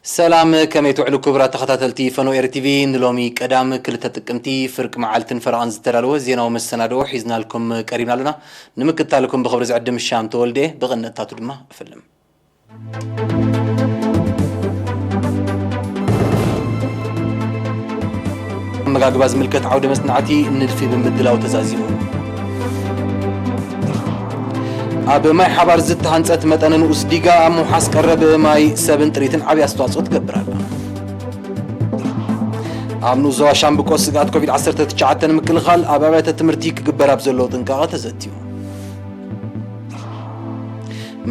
ሰላም፣ ከመይ ትውዕሉ ክቡራት ተኸታተልቲ ፈነወ ኤሪ ቲቪ? ንሎሚ ቀዳም ክልተ ጥቅምቲ ፍርቂ መዓልትን ፈረቓን ዝተዳለወ ዜናዊ መሰናድኦ ሒዝናልኩም ቀሪብና ኣለና። ንምክትታልኩም ብኽብሪ ዝዕድም ሻም ተወልደ፣ ብቕንእታቱ ድማ እፍልም። ኣመጋግባ ዝምልከት ዓውደ መጽናዕቲ ንድፊ ብምድላው ተዛዚሙ። ኣብ ማይ ሓባር ዝተሃንጸት መጠነ ንኡስ ዲጋ ኣብ ምውሓስ ቀረብ ማይ ሰብን ጥሪትን ዓብዪ ኣስተዋጽኦ ትገብር ኣላ። ኣብ ንኡስ ዞባ ሻምብቆ ስግኣት ኮቪድ ዓሰርተ ትሽዓተ ንምክልኻል ኣብ ኣብያተ ትምህርቲ ክግበር ኣብ ዘለዎ ጥንቃቐ ተዘትዩ።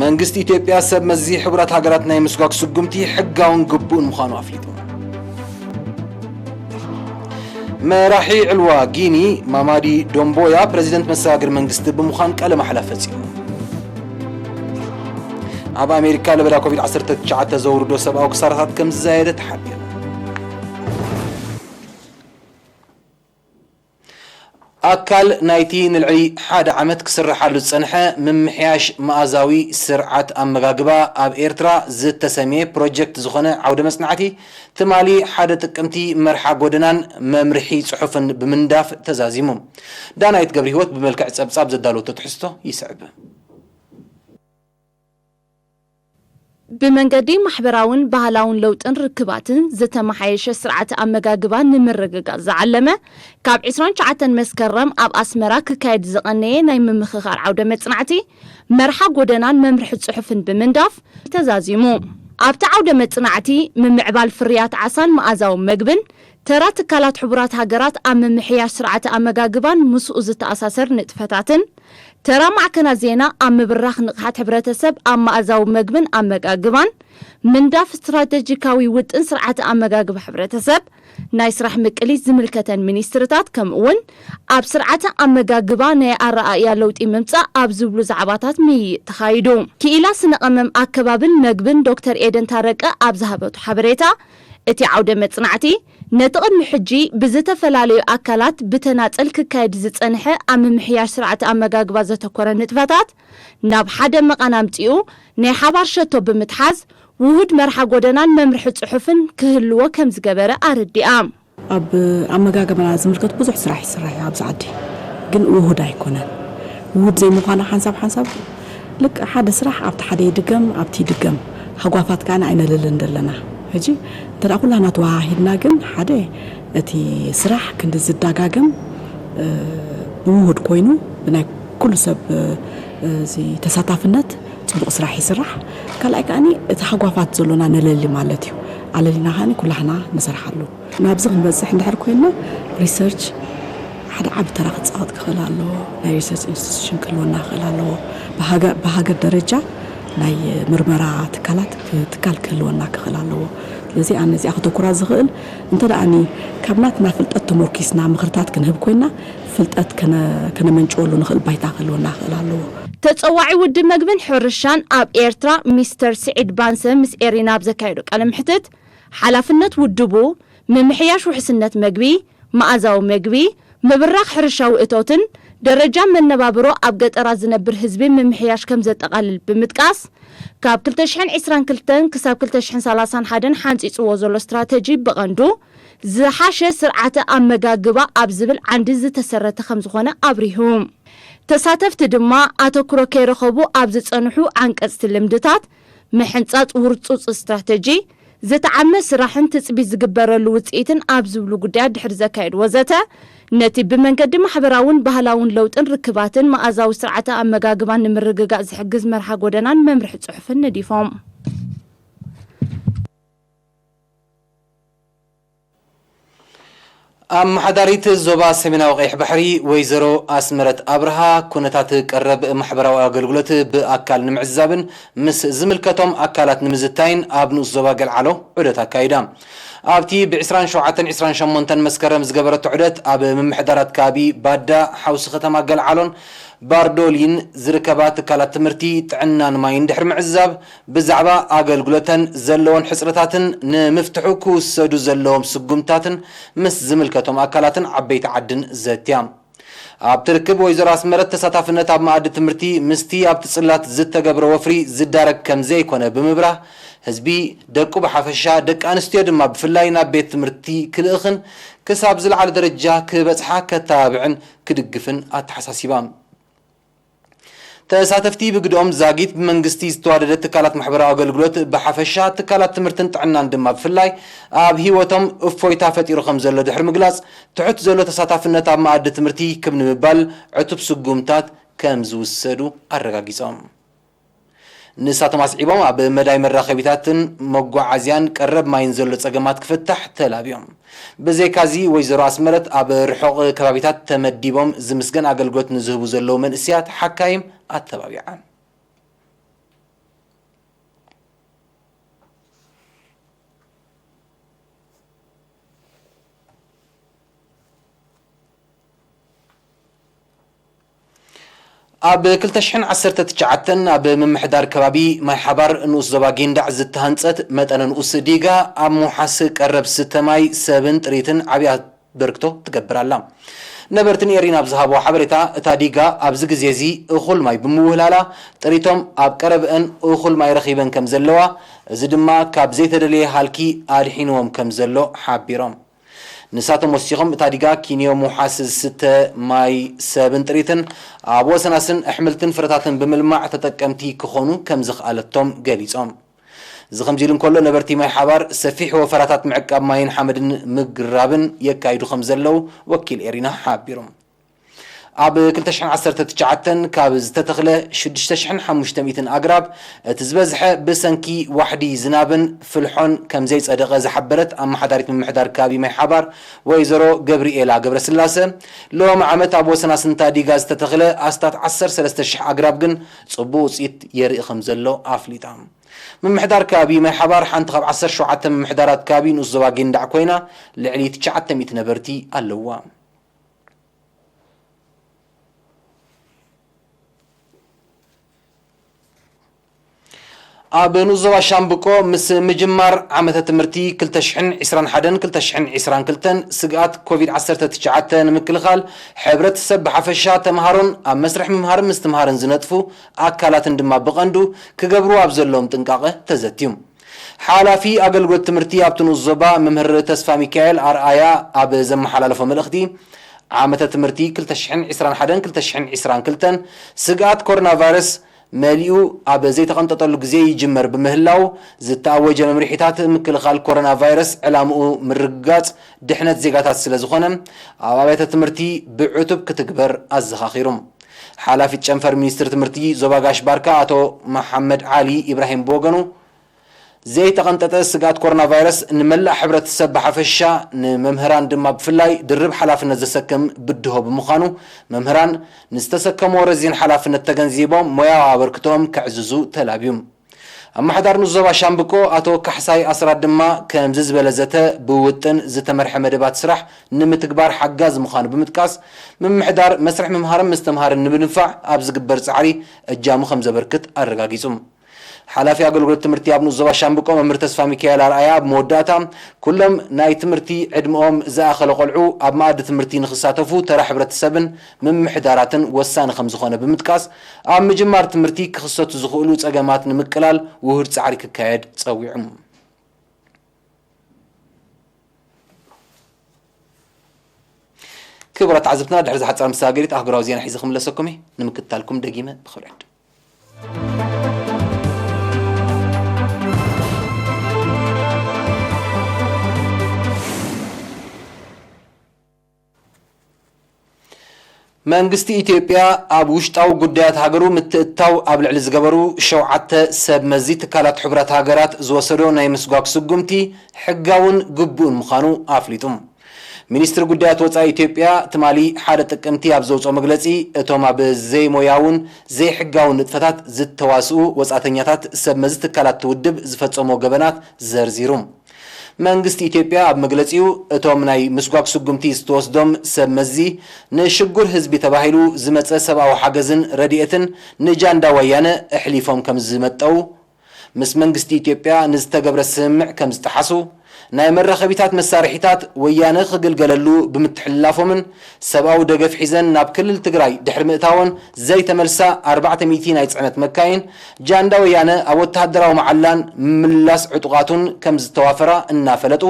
መንግስቲ ኢትዮጵያ ሰብ መዚ ሕቡራት ሃገራት ናይ ምስጓግ ስጉምቲ ሕጋውን ግቡእን ምዃኑ ኣፍሊጡ። መራሒ ዕልዋ ጊኒ ማማዲ ዶምቦያ ፕረዚደንት መሰጋግር መንግስቲ ብምዃን ቃለ ማሕላ ፈጺሙ። ኣብ ኣሜሪካ ለበዳ ኮቪድ ዓሰርተ ትሽዓተ ዘውርዶ ሰብኣዊ ክሳራታት ከም ዝዛየደ ተሓቢሩ። ኣካል ናይቲ ንልዕሊ ሓደ ዓመት ክስርሓሉ ዝጸንሐ ምምሕያሽ መኣዛዊ ስርዓት ኣመጋግባ ኣብ ኤርትራ ዝተሰምየ ፕሮጀክት ዝኾነ ዓውደ መጽናዕቲ ትማሊ ሓደ ጥቅምቲ መርሓ ጎደናን መምርሒ ጽሑፍን ብምንዳፍ ተዛዚሙ። ዳናይት ገብረ ህይወት ብመልክዕ ጸብጻብ ዘዳለወቶ ትሕዝቶ ይስዕብ። ብመንገዲ ማሕበራውን ባህላውን ለውጥን ርክባትን ዝተመሓየሸ ስርዓተ ኣመጋግባ ንምርግጋጽ ዝዓለመ፣ ካብ ዕስራን ትሽዓተን መስከረም ኣብ ኣስመራ ክካየድ ዝቐነየ ናይ ምምኽኻር ዓውደ መጽናዕቲ መርሓ ጎደናን መምርሒ ጽሑፍን ብምንዳፍ ተዛዚሙ። ኣብቲ ዓውደ መጽናዕቲ ምምዕባል ፍርያት ዓሳን መኣዛዊ መግብን፣ ተራ ትካላት ሕቡራት ሃገራት ኣብ ምምሕያሽ ስርዓተ ኣመጋግባን ምስኡ ዝተኣሳሰር ንጥፈታትን፣ ተራ ማዕከናት ዜና ኣብ ምብራኽ ንቕሓት ሕብረተሰብ ኣብ መኣዛዊ መግብን ኣመጋግባን፣ ምንዳፍ ስትራተጂካዊ ውጥን ስርዓተ ኣመጋግባ ሕብረተሰብ፣ ናይ ስራሕ ምቅሊት ዝምልከተን ሚኒስትርታት፣ ከምኡ እውን ኣብ ስርዓተ ኣመጋግባ ናይ ኣረኣእያ ለውጢ ምምጻእ ኣብ ዝብሉ ዛዕባታት ምይይጥ ተኻይዱ። ክኢላ ስነ ቀመም ኣከባብን መግብን ዶክተር ኤደን ታረቀ ኣብ ዝሃበቶ ሓበሬታ፣ እቲ ዓውደ መጽናዕቲ ነቲ ቅድሚ ሕጂ ብዝተፈላለዩ ኣካላት ብተናጸል ክካየድ ዝጸንሐ ኣብ ምምሕያሽ ስርዓተ ኣመጋግባ ዘተኮረ ንጥፈታት ናብ ሓደ መቓን ኣምጺኡ ናይ ሓባር ሸቶ ብምትሓዝ ውሁድ መርሓ ጎደናን መምርሒ ጽሑፍን ክህልዎ ከም ዝገበረ ኣረዲኣ። ኣብ ኣመጋግባና ዝምልከት ብዙሕ ስራሕ ይስራሕ እዩ ኣብዚ ዓዲ፣ ግን ውሁድ ኣይኮነን። ውሁድ ዘይምዃኑ ሓንሳብ ሓንሳብ ልክዕ ሓደ ስራሕ ኣብቲ ሓደ ይድገም፣ ኣብቲ ይድገም። ሃጓፋት ከኣ ኣይነለልን ዘለና። ሕጂ እንተ ደኣ ኩላና ተወሃሂድና ግን ሓደ እቲ ስራሕ ክንዲ ዝደጋገም፣ እ፣ ብውሁድ ኮይኑ ብናይ ኩሉ ሰብ፣ እ፣ እዚ ተሳታፍነት ጽቡቕ ስራሕ ይስራሕ። ካልኣይ ከኣ እቲ ሃጓፋት ዘሎና ነለሊ ማለት እዩ። ኣለሊና ከኣ ኩላህና ንሰርሓሉ። ናብዚ ክንበጽሕ እንድሕር ኮይንና ሪሰርች ሓደ ዓቢ ተራ ክጻወት ክኽእል ኣለዎ። ናይ ሪሰርች ኢንስቲትዩሽን ክህልወና ክኽእል ኣለዎ። ብሃገ-፣ ብሃገር ደረጃ ናይ ምርመራ ትካላት ክ-፣ ትካል ክህልወና ክኽእል ኣለዎ። ስለዚ ኣነ እዚኣ ከተኩራ ዝኽእል እንተ ደኣኒ ካብ ናትና ፍልጠት ተመርኪስና ምኽርታት ክንህብ ኮይንና ፍልጠት ከነ-፣ ከነመንጭወሉ ንኽእል ባይታ ክህልወና ክኽእል ኣለዎ። ተጸዋዒ ውድብ መግብን ሕርሻን ኣብ ኤርትራ ሚስተር ስዒድ ባንሰ ምስ ኤሪና ኣብ ዘካየዶ ቃለ ምሕትት፣ ሓላፍነት ውድቡ ምምሕያሽ ውሕስነት መግቢ፣ መኣዛዊ መግቢ፣ ምብራኽ ሕርሻዊ እቶትን ደረጃ መነባብሮ ኣብ ገጠራት ዝነብር ህዝቢ ምምሕያሽ ከም ዘጠቓልል ብምጥቃስ፣ ካብ ክልተ ሽሕን ዕስራን ክልተን ክሳብ ክልተ ሽሕን ሰላሳን ሓደን ሓንጺጽዎ ዘሎ ስትራተጂ ብቐንዱ ዝሓሸ ስርዓተ ኣመጋግባ ኣብ ዝብል ዓንዲ ዝተሰረተ ከም ዝኾነ ኣብሪሁ። ተሳተፍቲ ድማ ኣተኩሮ ከይረኸቡ ኣብ ዝጸንሑ ዓንቀጽቲ ልምድታት፣ ምሕንጻጽ ውርጹጽ ስትራተጂ፣ ዝተዓመ ስራሕን ትጽቢት ዝግበረሉ ውጽኢትን ኣብ ዝብሉ ጉዳያት ድሕሪ ዘካየድዎ ዘተ፣ ነቲ ብመንገዲ ማሕበራውን ባህላውን ለውጥን ርክባትን መኣዛዊ ስርዓተ ኣመጋግባን ንምርግጋእ ዝሕግዝ መርሓ ጎደናን መምርሒ ጽሑፍን ነዲፎም። ኣመሓዳሪት ዞባ ሰሜናዊ ቀይሕ ባሕሪ ወይዘሮ ኣስመረት ኣብርሃ፣ ኩነታት ቀረብ ማሕበራዊ ኣገልግሎት ብኣካል ንምዕዛብን ምስ ዝምልከቶም ኣካላት ንምዝታይን ኣብ ንኡስ ዞባ ገልዓሎ ዑደት ኣካይዳ። ኣብቲ ብ ዕስራን ሸውዓተን ዕስራን ሸሞንተን መስከረም ዝገበረቶ ዑደት፣ ኣብ ምምሕዳራት ከባቢ ባዳ፣ ሓውሲ ከተማ ገልዓሎን ባርዶሊን ዝርከባ ትካላት ትምህርቲ፣ ጥዕናን ማይን ድሕሪ ምዕዛብ፣ ብዛዕባ ኣገልግሎተን ዘለወን ሕጽረታትን ንምፍትሑ ክውሰዱ ዘለዎም ስጉምታትን ምስ ዝምልከቶም ኣካላትን ዓበይቲ ዓድን ዘትያ። ኣብቲ ርክብ ወይዘሮ ኣስመረት ተሳታፍነት ኣብ መኣዲ ትምህርቲ ምስቲ ኣብቲ ጽላት ዝተገብረ ወፍሪ ዝዳረግ ከም ዘይኮነ ብምብራህ፣ ህዝቢ ደቁ ብሓፈሻ ደቂ ኣንስትዮ ድማ ብፍላይ ናብ ቤት ትምህርቲ ክልእኽን ክሳብ ዝለዓለ ደረጃ ክበጽሓ ከተባብዕን ክድግፍን ኣተሓሳሲባ። ተሳተፍቲ ብግድኦም ዛጊት ብመንግስቲ ዝተዋደደ ትካላት ማሕበራዊ ኣገልግሎት ብሓፈሻ ትካላት ትምህርትን ጥዕናን ድማ ብፍላይ ኣብ ህይወቶም እፎይታ ፈጢሩ ከም ዘሎ ድሕሪ ምግላጽ ትሑት ዘሎ ተሳታፍነት ኣብ መኣዲ ትምህርቲ ክብ ንምባል ዕቱብ ስጉምታት ከም ዝውሰዱ ኣረጋጊጾም። ንሳቶም ኣስዒቦም ኣብ መዳይ መራኸቢታትን መጓዓዝያን ቀረብ ማይን ዘሎ ጸገማት ክፍታሕ ተላብዮም። ብዘይካዚ ወይዘሮ ኣስመረት ኣብ ርሑቕ ከባቢታት ተመዲቦም ዝምስገን ኣገልግሎት ንዝህቡ ዘለዉ መንእስያት ሓካይም ኣተባቢዓ። ኣብ ክልተ ሽሕን ዓሰርተ ትሽዓተን ኣብ ምምሕዳር ከባቢ ማይ ሓባር ንኡስ ዞባ ጊንዳዕ ዝተሃንጸት መጠነ ንኡስ ዲጋ ኣብ ምውሓስ ቀረብ ስተ ማይ ሰብን ጥሪትን ዓብያ በርክቶ ትገብር ኣላ። ነበርቲ ንኤሪና ኣብ ዝሃብዎ ሓበሬታ፣ እታ ዲጋ ኣብዚ ግዜ እዚ እኹል ማይ ብምውህላላ፣ ጥሪቶም ኣብ ቀረብአን እኹል ማይ ረኺበን ከም ዘለዋ፣ እዚ ድማ ካብ ዘይተደለየ ሃልኪ ኣድሒንዎም ከም ዘሎ ሓቢሮም። ንሳቶም ወሲኾም፣ እታ ዲጋ ኪንዮ ምውሓስ ዝስተ ማይ ሰብን ጥሪትን ኣብ ወሰናስን ኣሕምልትን ፍረታትን ብምልማዕ ተጠቀምቲ ክኾኑ ከም ዝኽኣለቶም ገሊጾም። እዚ ከምዚ ኢሉ እንከሎ፣ ነበርቲ ማይ ሓባር ሰፊሕ ወፈራታት ምዕቃብ ማይን ሓመድን ምግራብን የካይዱ ከም ዘለዉ ወኪል ኤሪና ሓቢሩ። ኣብ ክልተ ሽሕን ዓሰርተ ትሽዓተን ካብ ዝተተኽለ ሽዱሽተ ሽሕን ሓሙሽተ ሚእትን ኣግራብ፣ እቲ ዝበዝሐ ብሰንኪ ዋሕዲ ዝናብን ፍልሖን ከም ዘይጸደቐ ዝሓበረት ኣመሓዳሪት ምምሕዳር ከባቢ ማይ ሓባር ወይዘሮ ገብርኤላ ገብረስላሰ፣ ሎሚ ዓመት ኣብ ወሰናስንታ ዲጋ ዝተተኽለ ኣስታት ዓሰርተ ሰለስተ ሽሕ ኣግራብ ግን ጽቡቕ ውጽኢት የርኢ ከም ዘሎ ኣፍሊጣ። ምምሕዳር ከባቢ ማይ ሓባር ሓንቲ ካብ ዓሰርተ ሸውዓተ ምምሕዳራት ከባቢ ንኡስ ዞባ ጊንዳዕ ኮይና፣ ልዕሊ ትሽዓተ ሚእቲ ነበርቲ ኣለውዋ። ኣብ ንኡስ ዞባ ሻምብቆ ምስ ምጅማር ዓመተ ትምህርቲ ክልተ ሽሕን ዕስራን ሓደን ክልተ ሽሕን ዕስራን ክልተን ስግኣት ኮቪድ ዓሰርተ ትሽዓተ ንምክልኻል ሕብረተሰብ ብሓፈሻ ተምሃሮን ኣብ መስርሕ ምምሃርን ምስትምሃርን ዝነጥፉ ኣካላትን ድማ ብቐንዱ ክገብርዎ ኣብ ዘለዎም ጥንቃቐ ተዘትዩ። ሓላፊ ኣገልግሎት ትምህርቲ ኣብቲ ንኡስ ዞባ መምህር ተስፋ ሚካኤል ኣርኣያ ኣብ ዘመሓላለፎ መልእኽቲ፣ ዓመተ ትምህርቲ ክልተ ሽሕን ዕስራን ሓደን ክልተ ሽሕን ዕስራን ክልተን ስግኣት ኮሮና ቫይረስ መሊኡ ኣብ ዘይተቐንጠጠሉ ግዜ ይጅመር ብምህላው፣ ዝተኣወጀ መምርሒታት ምክልኻል ኮሮና ቫይረስ ዕላምኡ ምርግጋጽ ድሕነት ዜጋታት ስለ ዝኾነ፣ ኣብ ኣብያተ ትምህርቲ ብዕቱብ ክትግበር ኣዘኻኺሩ። ሓላፊት ጨንፈር ሚኒስትሪ ትምህርቲ ዞባ ጋሽ ባርካ ኣቶ መሓመድ ዓሊ ኢብራሂም ብወገኑ፣ ዘይተቐንጠጠ ስግኣት ኮሮና ቫይረስ ንመላእ ሕብረተሰብ ብሓፈሻ፣ ንመምህራን ድማ ብፍላይ ድርብ ሓላፍነት ዘሰክም ብድሆ ብምዃኑ፣ መምህራን ንዝተሰከምዎ ረዚን ሓላፍነት ተገንዚቦም ሞያዊ ኣበርክቶኦም ከዕዝዙ ተላብዩ። ኣመሓዳሪ ንኡስ ዞባ ሻምብቆ ኣቶ ካሕሳይ ኣስራት ድማ ከምዚ ዝበለ ዘተ ብውጥን ዝተመርሐ መደባት ስራሕ ንምትግባር ሓጋዚ ምዃኑ ብምጥቃስ፣ ምምሕዳር መስርሕ ምምሃርን ምስትምሃርን ንምድንፋዕ ኣብ ዝግበር ጻዕሪ እጃሙ ከም ዘበርክት ኣረጋጊጹ። ሓላፊ ኣገልግሎት ትምህርቲ ኣብ ንኡስ ዞባ ሻምብቆ መምህር ተስፋ ሚካኤል ኣርኣያ ኣብ መወዳእታ፣ ኩሎም ናይ ትምህርቲ ዕድመኦም ዝኣኸለ ቆልዑ ኣብ መኣዲ ትምህርቲ ንኽሳተፉ ተራ ሕብረተሰብን ምምሕዳራትን ወሳኒ ከም ዝኾነ ብምጥቃስ፣ ኣብ ምጅማር ትምህርቲ ክኽሰቱ ዝኽእሉ ጸገማት ንምቅላል ውሁድ ጻዕሪ ክካየድ ጸዊዑ። ክቡራት ተዓዘብትና፣ ድሕሪ ዝሓጸረ መሰጋገሪት ኣህጉራዊ ዜና ሒዘ ክምለሰኩም እየ። ንምክትታልኩም ደጊመ ብኽብሪ ዕድም። መንግስቲ ኢትዮጵያ ኣብ ውሽጣዊ ጉዳያት ሃገሩ ምትእትታው ኣብ ልዕሊ ዝገበሩ ሸውዓተ ሰብ መዚ ትካላት ሕቡራት ሃገራት ዝወሰዶ ናይ ምስጓግ ስጉምቲ ሕጋውን ግቡእን ምዃኑ ኣፍሊጡ። ሚኒስትሪ ጉዳያት ወጻኢ ኢትዮጵያ ትማሊ ሓደ ጥቅምቲ ኣብ ዘውጽኦ መግለጺ፣ እቶም ኣብ ዘይሞያውን ዘይሕጋውን ንጥፈታት ዝተዋስኡ ወጻእተኛታት ሰብ መዚ ትካላት እቲ ውድብ ዝፈጸምዎ ገበናት ዘርዚሩ። መንግስቲ ኢትዮጵያ ኣብ መግለጺኡ፣ እቶም ናይ ምስጓግ ስጉምቲ ዝተወስዶም ሰብ መዚ ንሽጉር ህዝቢ ተባሂሉ ዝመጸ ሰብኣዊ ሓገዝን ረድኤትን ንጃንዳ ወያነ ኣሕሊፎም ከም ዝመጠው፣ ምስ መንግስቲ ኢትዮጵያ ንዝተገብረ ስምምዕ ከም ዝጠሓሱ፣ ናይ መራኸቢታት መሳርሒታት ወያነ ክግልገለሉ ብምትሕልላፎምን ሰብኣዊ ደገፍ ሒዘን ናብ ክልል ትግራይ ድሕሪ ምእታወን ዘይተመልሳ ኣርባዕተ ሚእቲ ናይ ጽዕነት መካይን ጃንዳ ወያነ ኣብ ወተሃደራዊ መዓላን ምምላስ ዕጡቓቱን ከም ዝተዋፈራ እናፈለጡ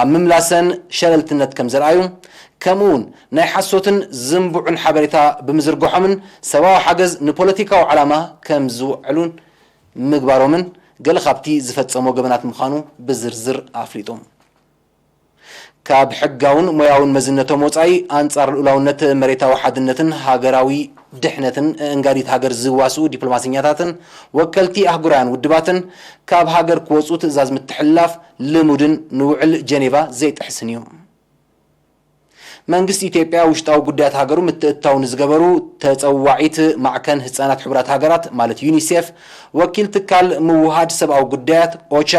ኣብ ምምላሰን ሸለልትነት ከም ዘርኣዩ፣ ከምኡ እውን ናይ ሓሶትን ዝንቡዕን ሓበሬታ ብምዝርግሖምን ሰብኣዊ ሓገዝ ንፖለቲካዊ ዓላማ ከም ዝውዕሉን ምግባሮምን ገለ ካብቲ ዝፈጸሞ ገበናት ምዃኑ ብዝርዝር ኣፍሊጡ። ካብ ሕጋውን ሞያውን መዝነቶም ወጻኢ ኣንጻር ልኡላውነት መሬታዊ ሓድነትን ሃገራዊ ድሕነትን ኣእንጋዲት ሃገር ዝዋስኡ ዲፕሎማሰኛታትን ወከልቲ ኣህጉራውያን ውድባትን ካብ ሃገር ክወጹ ትእዛዝ ምትሕልላፍ ልሙድን ንውዕል ጀኔቫ ዘይጥሕስን እዩ። መንግስቲ ኢትዮጵያ ውሽጣዊ ጉዳያት ሃገሩ ምትእትታው ንዝገበሩ ተጸዋዒት ማዕከን ህጻናት ሕቡራት ሃገራት ማለት ዩኒሴፍ፣ ወኪል ትካል ምውሃድ ሰብኣዊ ጉዳያት ኦቻ፣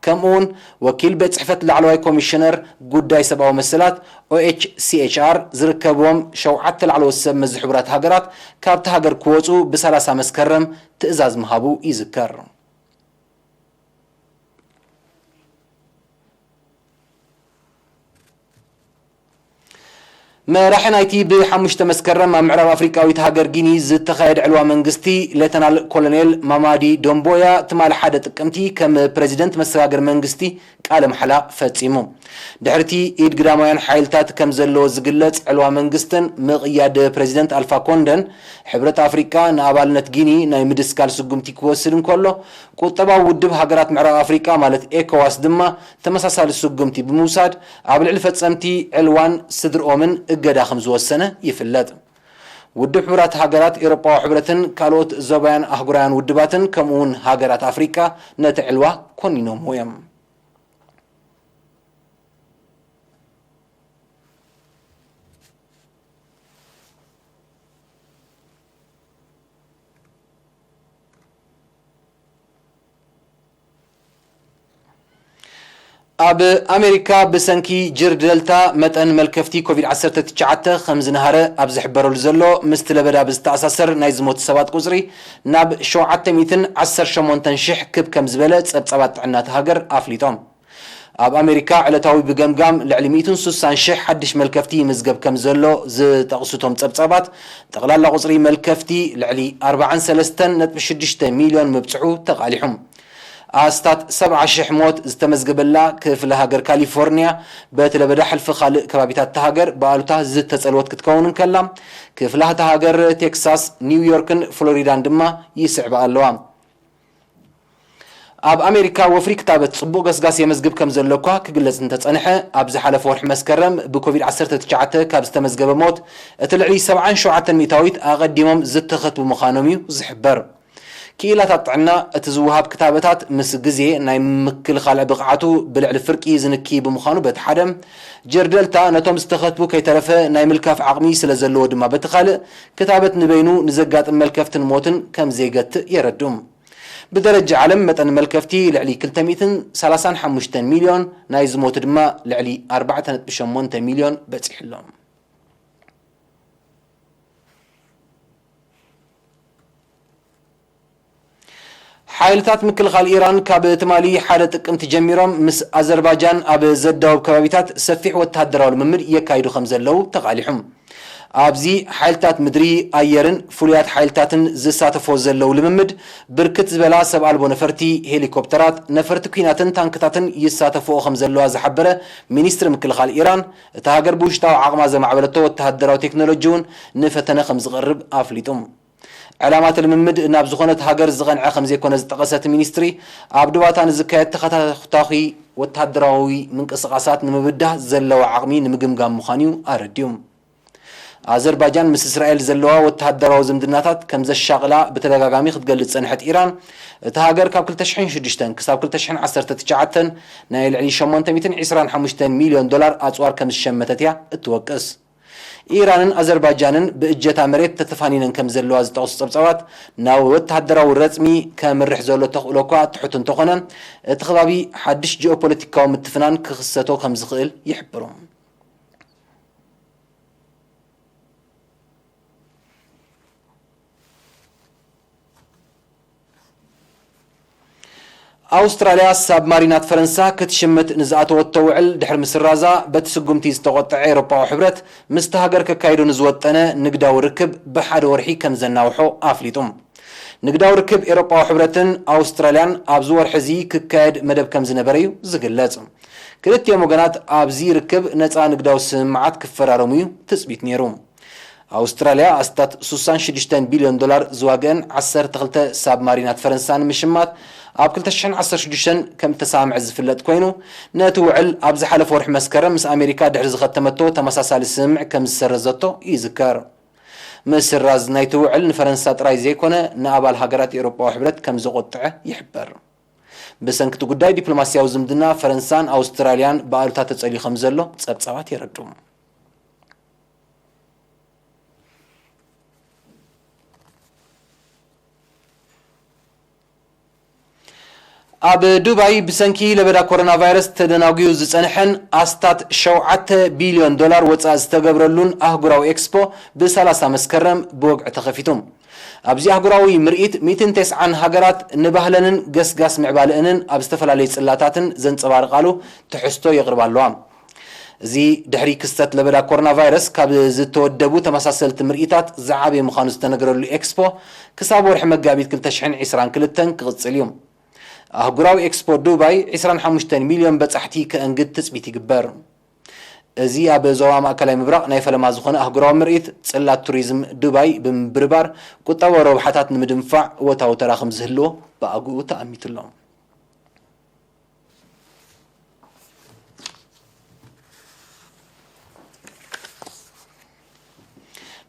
ከምኡውን ወኪል ቤት ጽሕፈት ላዕለዋይ ኮሚሽነር ጉዳይ ሰብኣዊ መሰላት ኦኤችሲኤችኣር ዝርከብዎም ሸውዓተ ላዕለዎት ሰብ መዚ ሕቡራት ሃገራት ካብቲ ሃገር ክወጹ ብሰላሳ መስከረም ትእዛዝ ምሃቡ ይዝከር። መራሒ ናይቲ ብሓሙሽተ መስከረም ኣብ ምዕራብ ኣፍሪቃዊት ሃገር ጊኒ ዝተኻየደ ዕልዋ መንግስቲ ሌተናል ኮሎኔል ማማዲ ዶምቦያ ትማሊ ሓደ ጥቅምቲ ከም ፕሬዚደንት መሰጋገር መንግስቲ ቃለ መሓላ ፈጺሙ። ድሕርቲ ኢድ ግዳማውያን ሓይልታት ከም ዘለዎ ዝግለጽ ዕልዋ መንግስትን ምቕያድ ፕሬዚደንት ኣልፋ ኮንደን ሕብረት ኣፍሪቃ ንኣባልነት ጊኒ ናይ ምድስካል ስጉምቲ ክወስድ እንከሎ ቁጠባዊ ውድብ ሃገራት ምዕራብ ኣፍሪቃ ማለት ኤኮዋስ ድማ ተመሳሳሊ ስጉምቲ ብምውሳድ ኣብ ልዕሊ ፈጸምቲ ዕልዋን ስድርኦምን እገዳ ከም ዝወሰነ ይፍለጥ። ውድብ ሕቡራት ሃገራት፣ ኤውሮጳዊ ሕብረትን ካልኦት ዞባውያን ኣህጉራውያን ውድባትን ከምኡ እውን ሃገራት ኣፍሪቃ ነቲ ዕልዋ ኮኒኖምዎ እዮም። ኣብ ኣሜሪካ ብሰንኪ ጅር ደልታ መጠን መልከፍቲ ኮቪድ ዓሰርተ ትሽዓተ ከም ዝነሃረ ኣብ ዝሕበረሉ ዘሎ ምስቲ ለበዳ ብዝተኣሳሰር ናይ ዝሞቱ ሰባት ቁፅሪ ናብ ሸውዓተ ሚእትን ዓሰርተ ሸሞንተን ሽሕ ክብ ከም ዝበለ ጸብጻባት ጥዕና እታ ሃገር ኣፍሊጦም። ኣብ ኣሜሪካ ዕለታዊ ብገምጋም ልዕሊ ሚእትን ስሳን ሽሕ ሓድሽ መልከፍቲ ይምዝገብ ከም ዘሎ ዝጠቕሱ እቶም ጸብጻባት፣ ጠቕላላ ቁጽሪ መልከፍቲ ልዕሊ ኣርባዓን ሰለስተን ነጥቢ ሽዱሽተ ሚልዮን ምብጽሑ ተቓሊሑ። ኣስታት ሰብዓ ሽሕ ሞት ዝተመዝገበላ ክፍለ ሃገር ካሊፎርኒያ፣ በቲ ለበዳ ሕልፊ ካልእ ከባቢታት እታ ሃገር ብኣሉታ ዝተጸልወት ክትከውን እንከላ፣ ክፍላህታ ሃገር ቴክሳስ፣ ኒውዮርክን ፍሎሪዳን ድማ ይስዕባ ኣለዋ። ኣብ ኣሜሪካ ወፍሪ ክታበት ጽቡቕ ገስጋስ የመዝግብ ከም ዘሎ እኳ ክግለጽ እንተጸንሐ፣ ኣብ ዝሓለፈ ወርሒ መስከረም ብኮቪድ ዓሰርተ ትሽዓተ ካብ ዝተመዝገበ ሞት እቲ ልዕሊ ሰብዓን ሸውዓተን ሚእታዊት ኣቐዲሞም ዝተኸትቡ ምዃኖም እዩ ዝሕበር። ክኢላታት ጥዕና፣ እቲ ዝወሃብ ክታበታት ምስ ግዜ ናይ ምክልኻል ብቕዓቱ ብልዕሊ ፍርቂ ዝንኪ ብምዃኑ በቲ ሓደ፣ ጀርደልታ ነቶም ዝተኸትቡ ከይተረፈ ናይ ምልካፍ ዓቕሚ ስለ ዘለዎ ድማ በቲ ካልእ፣ ክታበት ንበይኑ ንዘጋጥም መልከፍትን ሞትን ከም ዘይገትእ የረድኡ። ብደረጃ ዓለም መጠን መልከፍቲ ልዕሊ ክልተ ሚእትን ሰላሳን ሓሙሽተን ሚልዮን፣ ናይ ዝሞቱ ድማ ልዕሊ ኣርባዕተ ነጥቢ ሸሞንተ ሚልዮን በጺሑ ኣሎ። ሓይልታት ምክልኻል ኢራን ካብ ትማሊ ሓደ ጥቅምቲ ጀሚሮም ምስ ኣዘርባጃን ኣብ ዘዳውብ ከባቢታት ሰፊሕ ወተሃደራዊ ልምምድ የካይዱ ከም ዘለዉ ተቓሊሑ። ኣብዚ ሓይልታት ምድሪ፣ ኣየርን ፍሉያት ሓይልታትን ዝሳተፎ ዘለዉ ልምምድ፣ ብርክት ዝበላ ሰብ ኣልቦ ነፈርቲ፣ ሄሊኮፕተራት፣ ነፈርቲ ኲናትን ታንክታትን ይሳተፍኦ ከም ዘለዋ ዝሓበረ ሚኒስትሪ ምክልኻል ኢራን፣ እታ ሃገር ብውሽጣዊ ዓቕማ ዘማዕበለቶ ወተሃደራዊ ቴክኖሎጂ እውን ንፈተነ ከም ዝቐርብ ኣፍሊጡ። ዕላማ እቲ ልምምድ ናብ ዝኾነት ሃገር ዝቐንዐ ከም ዘይኮነ ዝጠቐሰ እቲ ሚኒስትሪ፣ ኣብ ዶባታ ንዝካየድ ተኸታታኺ ወተሃደራዊ ምንቅስቓሳት ንምብዳህ ዘለዋ ዓቕሚ ንምግምጋም ምዃኑ እዩ ኣረዲኡ። ኣዘርባጃን ምስ እስራኤል ዘለዋ ወተሃደራዊ ዝምድናታት ከም ዘሻቕላ ብተደጋጋሚ ክትገልጽ ዝጸንሐት ኢራን፣ እታ ሃገር ካብ ክልተ ሽሕን ሽዱሽተን ክሳብ ክልተ ሽሕን ዓሰርተ ትሽዓተን ናይ ልዕሊ ሸሞንተ ሚእትን ዕስራን ሓሙሽተን ሚልዮን ዶላር ኣጽዋር ከም ዝሸመተት እያ እትወቅስ። ኢራንን ኣዘርባጃንን ብእጀታ መሬት ተተፋኒነን ከም ዘለዋ ዝጠቕሱ ጸብጻባት፣ ናብ ወተሃደራዊ ረጽሚ ከምርሕ ዘሎ ተኽእሎ እኳ ትሑት እንተኾነ፣ እቲ ከባቢ ሓድሽ ጂኦፖለቲካዊ ምትፍናን ክኽሰቶ ከም ዝኽእል ይሕብሩ። ኣውስትራልያ ሳብማሪናት ፈረንሳ ክትሽምት ንዝኣተወቶ ውዕል ድሕሪ ምስራዛ፣ በቲ ስጉምቲ ዝተቖጥዐ ኤውሮጳዊ ሕብረት ምስቲ ሃገር ከካይዶ ንዝወጠነ ንግዳዊ ርክብ ብሓደ ወርሒ ከም ዘናውሖ ኣፍሊጡ። ንግዳዊ ርክብ ኤውሮጳዊ ሕብረትን ኣውስትራልያን ኣብዚ ወርሒ እዚ ክካየድ መደብ ከም ዝነበረ እዩ ዝግለጽ። ክልቲኦም ወገናት ኣብዚ ርክብ ነጻ ንግዳዊ ስምምዓት ክፈራረሙ እዩ ትጽቢት ነይሩ። ኣውስትራልያ ኣስታት ስሳን ሽዱሽተን ቢልዮን ዶላር ዝዋግአን ዓሰርተ ክልተ ሳብማሪናት ፈረንሳ ንምሽማት ኣብ ክልተ ሽሕን ዓሰርተ ሽዱሽተን ከም እተሰማምዐት ዝፍለጥ ኮይኑ፣ ነቲ ውዕል ኣብ ዝሓለፈ ወርሒ መስከረም ምስ ኣሜሪካ ድሕሪ ዝኸተመቶ ተመሳሳሊ ስምምዕ ከም ዝሰረዘቶ ይዝከር። ምስራዝ ናይቲ ውዕል ንፈረንሳ ጥራይ ዘይኮነ ንኣባል ሃገራት ኤውሮጳዊ ሕብረት ከም ዘቖጥዐ ይሕበር። ብሰንኪ እቲ ጉዳይ ዲፕሎማስያዊ ዝምድና ፈረንሳን ኣውስትራልያን ብኣሉታ ተጸልዩ ከም ዘሎ ጸብጻባት የረድኡ። ኣብ ዱባይ ብሰንኪ ለበዳ ኮሮና ቫይረስ ተደናጉዩ ዝጸንሐን ኣስታት ሸውዓተ ቢልዮን ዶላር ወጻኢ ዝተገብረሉን ኣህጉራዊ ኤክስፖ ብ30 መስከረም ብወግዒ ተኸፊቱ። ኣብዚ ኣህጉራዊ ምርኢት ሚእትን ተስዓን ሃገራት ንባህለንን ገስጋስ ምዕባለአንን ኣብ ዝተፈላለዩ ጽላታትን ዘንጸባርቓሉ ትሕዝቶ የቕርባ ኣለዋ። እዚ ድሕሪ ክስተት ለበዳ ኮሮና ቫይረስ ካብ ዝተወደቡ ተመሳሰልቲ ምርኢታት ዝዓበየ ምዃኑ ዝተነገረሉ ኤክስፖ ክሳብ ወርሒ መጋቢት ክልተ ሽሕን ዕስራን ክልተን ክቕጽል እዩ። ኣህጉራዊ ኤክስፖ ዱባይ ዕስራን ሓሙሽተን ሚልዮን በጻሕቲ ከእንግድ ትጽቢት ይግበር። እዚ ኣብ ዞባ ማእከላይ ምብራቕ ናይ ፈለማ ዝኾነ ኣህጉራዊ ምርኢት ጽላት ቱሪዝም ዱባይ ብምብርባር ቁጠባዊ ረብሓታት ንምድንፋዕ እወታዊ ተራ ከም ዝህልዎ ብኣግኡ ተኣሚቱ ኣሎ።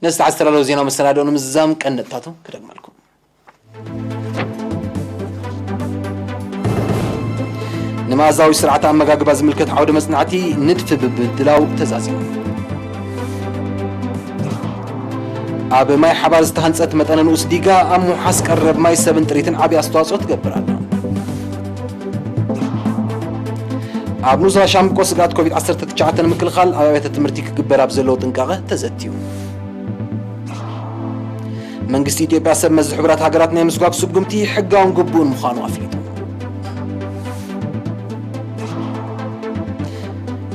ነዚ ዝተዓዘተላለዉ ዜናዊ መሰናድኦ ንምዝዛም ቀንዲ ነጥብታቱ ክደግመልኩም። ንመኣዛዊ ስርዓት ኣመጋግባ ዝምልከት ዓውደ መጽናዕቲ ንድፊ ብምድላው ተዛዚሙ። ኣብ ማይ ሓባር ዝተሃንጸት መጠነ ንኡስ ዲጋ ኣብ ምውሓስ ቀረብ ማይ ሰብን ጥሪትን ዓቢ ኣስተዋጽኦ ትገብር ኣላ። ኣብ ኑዛ ሻምብቆ ስግኣት ኮቪድ ዓሰርተ ትሽዓተ ንምክልኻል ኣብ ኣብያተ ትምህርቲ ክግበር ኣብ ዘለዎ ጥንቃቐ ተዘትዩ። መንግስቲ ኢትዮጵያ ሰብ መዚ ሕቡራት ሃገራት ናይ ምስጓግ ስጉምቲ ሕጋውን ግቡእን ምዃኑ ኣፍሊጡ።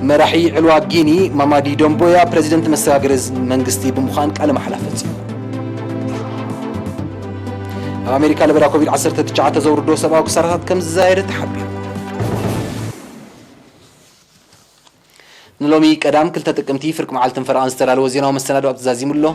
መራሒ ዕልዋ ጊኒ ማማዲ ዶምቦያ ፕረዚደንት መሰጋገሪ መንግስቲ ብምዃን ቃለ መሓላ ፈጺሙ። ኣብ ኣሜሪካ ለበዳ ኮቪድ ዓሰርተ ትሽዓተ ዘውርዶ ሰብኣዊ ክሳራታት ከም ዝዛየደ ተሓቢሩ። ንሎሚ ቀዳም ክልተ ጥቅምቲ ፍርቂ መዓልትን ፈረቓን ዝተዳለወ ዜናዊ መሰናዶ ኣብ ተዛዚሙ ኣሎ።